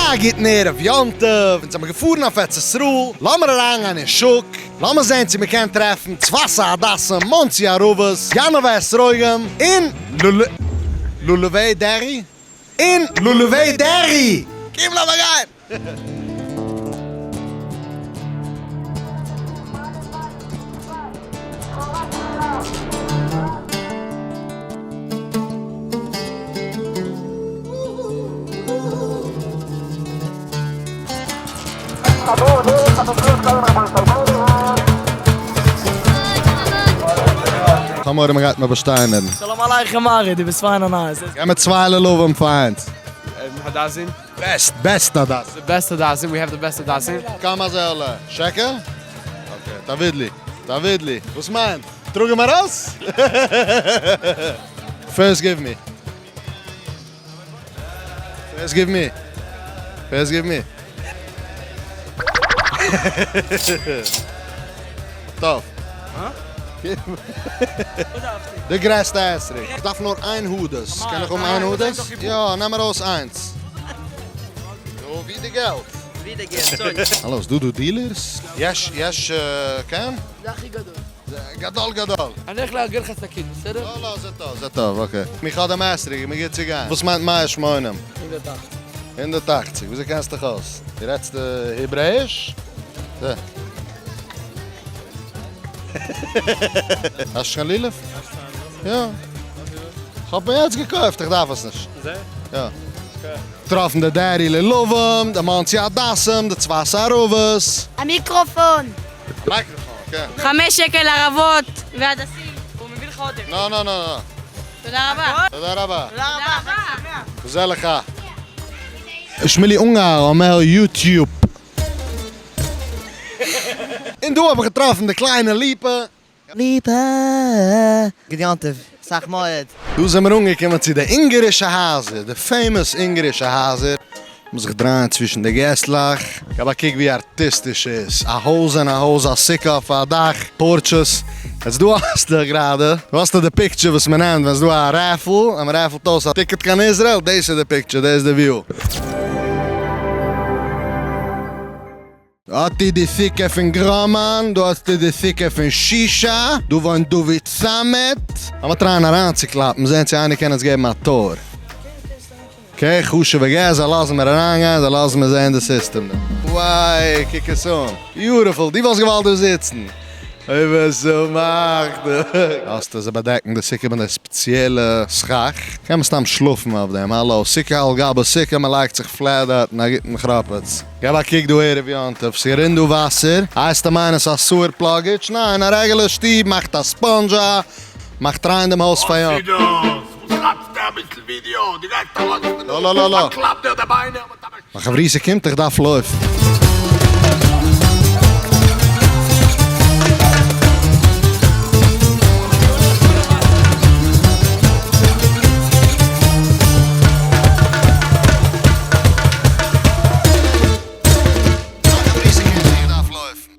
א גוטן ערב יום טוב, אונז זעמיר געפארן אויף ארץ ישראל, לאמיר אריינגיין אין שוק, לאמיר זען צו מ'קען טרעפן צפת'ע הדסים, מאנסי ערבות, יאנאווע אתרוגים, און לולבי דרעי, און לולבי דרעי! קום לאמיר גיין! כ'האב מורא מ'גייט מיר באשטיינערן. שלום עליכם ארי, דו ביסט פיין און נייס. גיב מיר צוויי לולבים פיינס. הדסים. best best הדסים. די best הדסים, we have די best הדסים. כמה זה עולה? שקל? okay, תעביד לי, תעביד לי. וואס מיינט? טראג אים ארויס? First give me. First give me. First give me. טוב. די גרעסטע אתרוג. איך דארף נאר איין הדס. קען איך האבן איין הדס? יא, נעם ארויס איינס. נו, ווי די געלט? ווי די געלט, שוין. האלא, איז דא דא dealers? יש, יש, כן? זה הכי גדול. זה גדול גדול. אני הולך לארגן לך שקית, בסדר? לא, לא, זה טוב, זה טוב, okay. מיך האט דעם אתרוג, מיר גוט צו גיין. וואס מיינט מאה שמונים? 180. 180, וויאזוי קענסטו דיך אויס? דו רעדסט העברעאיש? זה. האסט שוין לולב? יא. כ'האב מיר יעצט געקויפט, איך דארף עס נישט. יא. געטראפן די דערי לולבים, די מאנסי הדסים, די צפת ערבות. א מיקראפאן. א מיקראפאן, כן. 5 שקל ערבות והדסים. הוא מביא לך עודף. לא, לא, לא, לא. תודה רבה. תודה רבה. תודה רבה, חג שמח. זה לך. שמילי אונגאר אומר YouTube. און דא האב איך געטראפן די קליינע ליפא. ליפא! גוט יום טוב, סאך מועד. דא זעמיר אנגעקומען צו די אונגארישע הייזער, די famous אונגארישע הייזער. מוז זיך דרייען צווישן די געסלעך. געב א קוק ווי ארטיסטיש ס'איז. א הויז אין א הויז, א סוכה אויף א דאך, porches. יעצט דא האסטו גראדע, דא האסטו די picture וואס מען נעמט ווען ס'איז דא א raffle, און מען raffle ט אויס א ticket קיין איזרעיל, דאס איז די picture, דאס איז די view. דא האט איר די סוכה פון גראמאן, דא האסטו די סוכה פון שישא, דא וואוינט דוד סאמעט. לאמיר טרייען אריינצוקלאפן, זען צו איינער קען אונז געבן א tour. Okay, חשוב'ע געסט, זיי לאזן מיר אריינגיין, זיי לאזן מיר זען די סיסטעם דא. וויי, קוק עס אן. Beautiful, דו וואלסט געוואלט דא זיצן. אוי וואס שמחת. האסטו זיי באדעקן די סוכה מיט די ספעציעלע סכך, קען מען סתם שלאפן אויף דעם, האלא, סוכה על גבי סוכה, מען לייגט זיך flat דארטן, א גוטן כראפעץ. געב א קוק דא ערב יום טוב, ס'רינט דא וואסער, הייסט מיינען ס'איז א sewer blockage? ניין, א רעגולער שטוב מאכט א sponge א, מאכט ריין דעם הויז פאר יום. וואס איז דאס? וואס כאפסטו אביסל ווידיאו? דו גייסט ארויס פון לא לא לא לא. קלאפ דיר די ביינער מיט א מיין חברותא קומט איך דארף לויפן. מיין חברותא קומט איך דארף לויפן.